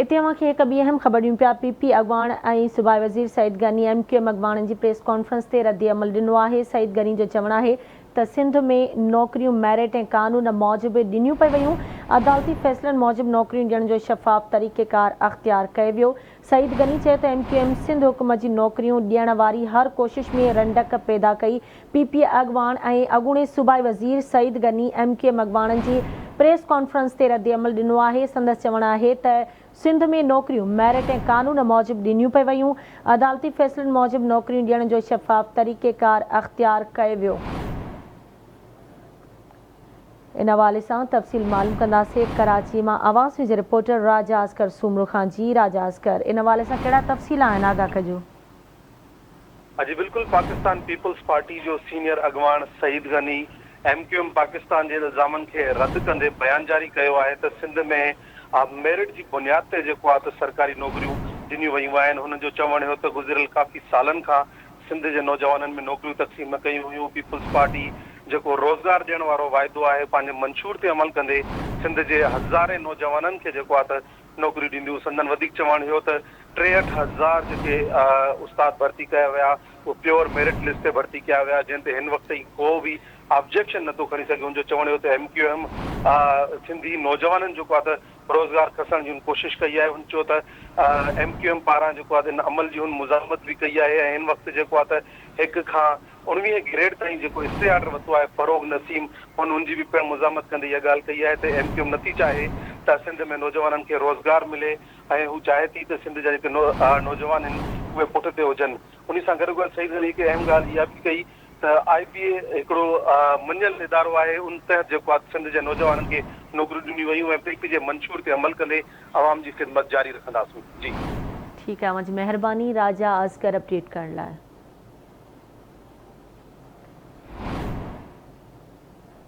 اتي اوهان کي هڪ ٻي اهم خبر ڏيون پيا، پي پي اڳواڻ ۽ صوبائي وزير Saeed Ghani M Q M اڳواڻن جي پريس ڪانفرنس تي ردي عمل ڏنو آهي، سعيد غني جو چوڻ آهي ته سنڌ ۾ نوڪريون ميرٽ ۽ قانون موجب ڏنيون پئي ويون، عدالتي فيصلن موجب نوڪريون ڏيڻ جو شفاف طريقيڪار اختيار ڪيو ويو، سعيد غني چيو ته ايم ڪيو ايم سنڌ حڪومت جي نوڪريون ڏيڻ واري هر ڪوشش ۾ رنڊڪ پيدا ڪئي، پي پي اڳواڻ ۽ اڳوڻي صوبائي وزير Saeed Ghani M Q M اڳواڻن جي پريس ڪانفرنس تي ردعمل ڏنو آهي، سندس چوڻ آهي ته سنڌ ۾ نوڪريون ميرٽ ۽ قانون موجب ڏنيون پئي ويون، عدالتي فيصلن موجب نوڪريون ڏيڻ جو شفاف طريقيڪار اختيار ڪيو ويو. ان حوالي سان تفصيل معلوم ڪنداسين ڪراچي مان آواز نيوز جي رپورٽر راجا اصغر سومرو کان جي راجا اصغر ان حوالي سان ڪهڙا تفصيل آهن آگاهه ڪجو. جي بلڪل پاڪستان پيپلز پارٽي جو سينيئر اڳواڻ Saeed Ghani M Q M Pakistan جي الزامن کي رد ڪندي بيان جاري ڪيو آهي ته سنڌ ۾ ميرٽ جي بنياد تي جيڪو آهي ته سرڪاري نوڪريون ڏنيون ويون آهن هن جو چوڻ هيو ته گذريل ڪافي سالن کان سنڌ جي نوجوانن ۾ نوڪريون تقسيم نه ڪيون هيون، پيپلز پارٽي جيڪو روزگار ڏيڻ وارو واعدو آهي پنهنجي منشور تي عمل ڪندي سنڌ جي هزارين نوجوانن کي جيڪو آهي ته نوڪريون ڏينديون، سندن وڌيڪ چوڻ هيو ته 63 هزار جيڪي استاد ڀرتي ڪيا ويا اهي پيور ميرٽ لسٽ تي ڀرتي ڪيا ويا جنهن تي هن وقت تائين ڪو به آبجيڪشن نٿو کڻي سگهي، هن جو چوڻ هيو ته ايم ڪيو ايم سنڌي نوجوانن جيڪو آهي ته روزگار کسڻ جي هن ڪوشش ڪئي آهي، هن چيو ته ايم ڪيو ايم پاران جيڪو آهي ته ان عمل جي هن مزاحمت به ڪئي آهي ۽ هن وقت جيڪو آهي ته هڪ کان 19 گريڊ تائين جيڪو اسٽي آرڊر ورتو آهي فروغ نسيم هن ان جي به پڻ مزاحمت ڪندي اها ڳالهه ڪئي آهي ته ايم ڪيو ايم نٿي چاهي ته سنڌ ۾ نوجوانن کي روزگار ملي ۽ هو چاهي ٿي ته سنڌ جا جيڪي نوجوان آهن اهي پٺ تي هجن انهي سان گڏوگڏ سعيد غني هڪ اهم ڳالهه اها به ڪئي ته آء بي اي هڪڙو مڃيل ادارو آهي ان تحت جيڪو آهي سنڌ جي نوجوانن کي نوڪريون ڏنيون ويون ۽ پي پي جي منشور تي عمل ڪندي عوام جي خدمت جاري رکنداسون جي. ٺيڪ آهي اوهان جي مهرباني راجا اصغر اپڊيٽ ڪرڻ لاء.